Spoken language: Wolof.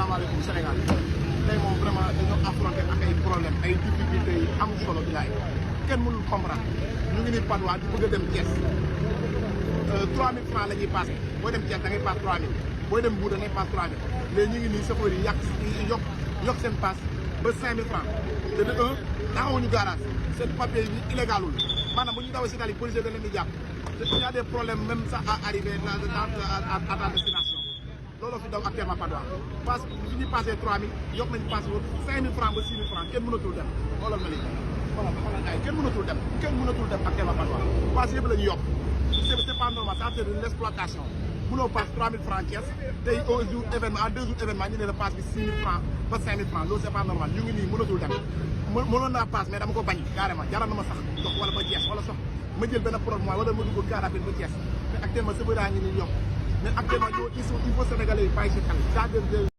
asalaamaaleykum Sénégal tey moom vraiment dañoo affronté ak ay problème ay difficultés yi am solo bi laay kenn mënul comprendre ñu ngi nii Patte d'Oie di bëgg a dem Thiès 3000 francs la ñuy passé booy dem Thiès da ngay passe 3000 booy dem Mbour da ngay passe 3000 léegi ñu ngi nii chauffeur yi yokk seen passe ba 5000 francs te de un taxawuñu garage seen papier yi illégalul maanaam bu ñu dawee si tali policier da leen di jàpp te il y a des problèmes même ça à arriver à ta destination looloo fi daw actuellement Patte d'Oie passe su ñu passé 3000 yokk nañu passe ba 5000 francs ba 6000 francs kenn mënatul dem xoolal ma lii voilà ay kenn mënatul dem actuellement Patte d'Oie passe yëpp la ñu yokk c'est pas normal ça c'est de l'exploitation mënoo passe 3000 francs Thiès tey un jour événement en 2 jours événement ñu ne la passe bi 6000 francs ba 5000 francs loolu c'est pas normal ñu ngi nii mënatul dem mënoon naa passe mais dama ko bañ carrément jaral na ma sax dox wala ba Thiès wala sox ma jël benn problème wala ma dugg car rapide ba Thiès mais actuellement sa bëraa ngi nii yokk mais actuellement il faut sénégalais yi bàyyi si xel